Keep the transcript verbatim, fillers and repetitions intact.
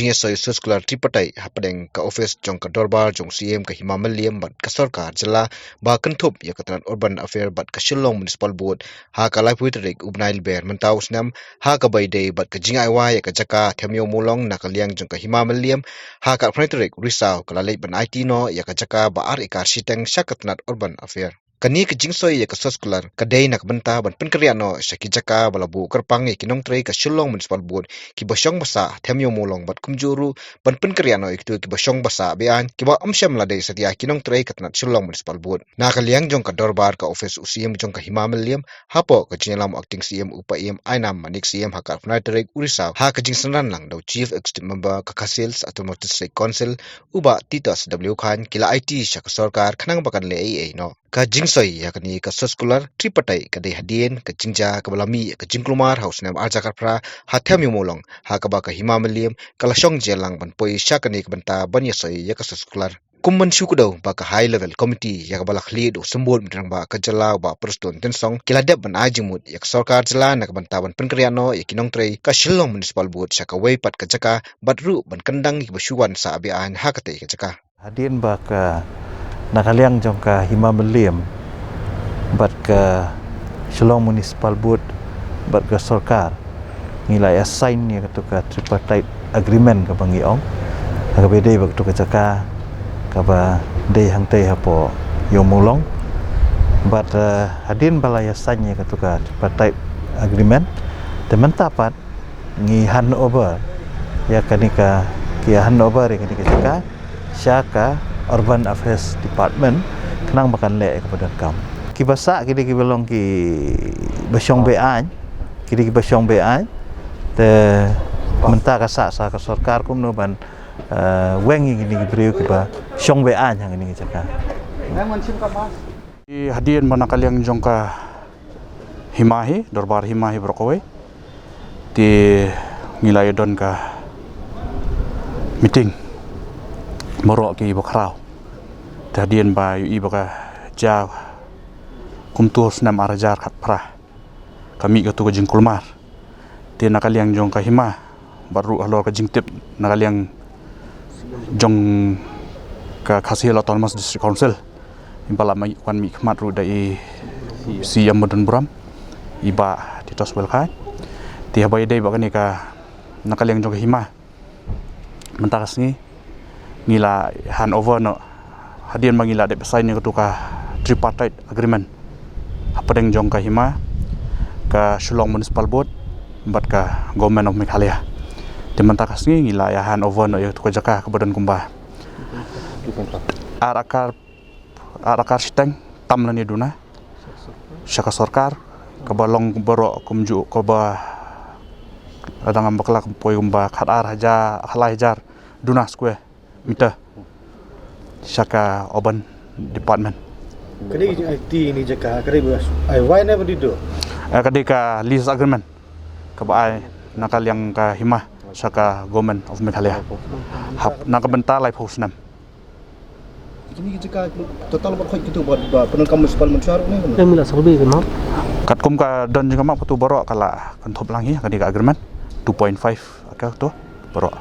jingïasoi circular tripartite hapdeng ka office jong ka dorbar jong CM, ka Hima Mylliem bad ka sorkar jylla ba kynthup ïa ka tnat Urban Affair bad ka Shillong Municipal Board ha ka laiphew tarik u bnai Lber mynta u snem, ha kaba ïadei bad ka jingai wai ïa ka jaka Them Ïew Mawlong na ka liang jong ka Hima Mylliem, ha ka arphew tarik u Risaw ka la leit ban aiti noh ïa ka jaka ba ar ekar shiteng sha ka tnat Urban Affair. Kane ka jingsoi ïa ka circular ka dei na ka bynta ban pynkynriah noh sha ki jaka ba la buh kyrpang ïa ki nongtrei ka Shillong Municipal Board kiba shong ba sah Them Ïew Mawlong bad kumjuh ruh ban pynkynriah noh ïa kito kiba shong ba sah be-aiñ kiba ym shym la dei satia ki nongtrei ka tnat Shillong Municipal Board. Na ka liang jong ka dorbar, ka office u CM jong ka Hima Mylliem, hapoh ka jingïalam u Acting CM u Paiem Ainam Manik, CM, ha ka arphew tarik u Risaw, ha ka jingsynran lang da u Chief Executive Member ka Khasi Hills Autonomous District Council u Bah Titos W Chyne, ki la aiti sha ka sorkar khnang ba kan leh ei ei noh. Ka jingsoi ïa kane ka circular tripartite ka dei hadien ka jingjia kaba la mih ïa ka jingkulmar ha u snem ar hajar khatphra ha Them Ïew Mawlong, ha kaba ka Hima Mylliem ka la shong jia lang ban poi sha kane ka bynta ban ïasoi ïa ka circular. Kum ban shu kdew ba ka High Level Committee ïa kaba la khlieh da u Symbud Rangbah ka jylla u Bah Prestone Tynsong ki la dep ban ai jingmut ïa ka sorkar jylla na ka bynta ban pynkynriah noh ïa ki nongtrei ka Shillong Municipal Board sha kawei pat ka jaka bad ruh ban kyndang ïa kiba shu wan sah be-aiñ ha katei ka jaka. Hadien ba ka, na ka liang jong ka Hima Mylliem bad ka Shillong Municipal Board bad ka sorkar, ngi la ïa sign ïa katu ka tripartite agreement kaba ngi ong, kaba dei ba katu ka jaka kaba dei hangtei hapoh Ïew Mawlong. Bad, eh, hadien ba la ïa sign ïa katu ka tripartite agreement, te mynta pat ngi hand over ïa kane ka, ki hand over ïa kane ka jaka sha ka Urban Affairs Department khnang ba kan leh ïa kaba donkam. Kiba sah ki dei kiba long kiba shong be-aiñ, ki dei kiba shong be-aiñ. Te mynta ka sah sa ka sorkar kumno ban, eh, weng ïa kine ki briew kiba shong be-aiñ ha kane ka jaka. Hadien ba na ka liang jong ka Hima hi, dorbar Hima hi baroh kawei, te ngi la ïa don ka meeting baroh kiba khraw. Te hadien ba ïohi ba ka jia kumto snem ar hajar khatphra ka mih katu ka jingkulmar. Te na ka liang jong ka Hima bad ruh halor ka jingtip na ka liang jong ka Khasi Hills Autonomous District Council, ba la mih, wan mih khmat ruh da i CEM ba don burom, i Bah Titos W Chyne. Te haba ïadei bad kane ka, na ka liang jong ka Hima, mynta ka sngi ngi la hand over noh, hadien ba ngi la dep sign ïa katu ka tripartite agreement hapdeng jong ka Hima, ka Shillong Municipal Board bad ka Government of Meghalaya. Te mynta ka sngi ngi la ïa hand over noh ïa katu ka jaka kaba don kumba ar ekar, ar ekar shiteng tam lane duna sha ka sorkar, kaba long baroh kumjuh kaba, lada ngam bakla, ka poi kumba khatar hajar, khatlai hajar duna square meter sha ka Urban Department. Ka dei ka jing-aiti ïa kane ka jaka, ka dei ba ai wai ne ba dei duh? Eh, ka dei ka lease agreement kaba ai na ka liang ka Hima sha ka Government of Meghalaya. Hap, na ka bynta laiphew snem. Kine ki jaka total bad khoit kito ba, ba pyndonkam municipal mynshwa ruh ne kumno? Em, la survey ka map. Katkum ka don jong ka map kito baroh ka la kynthup lang hi ha kane ka agreement, two point five acre kito baroh.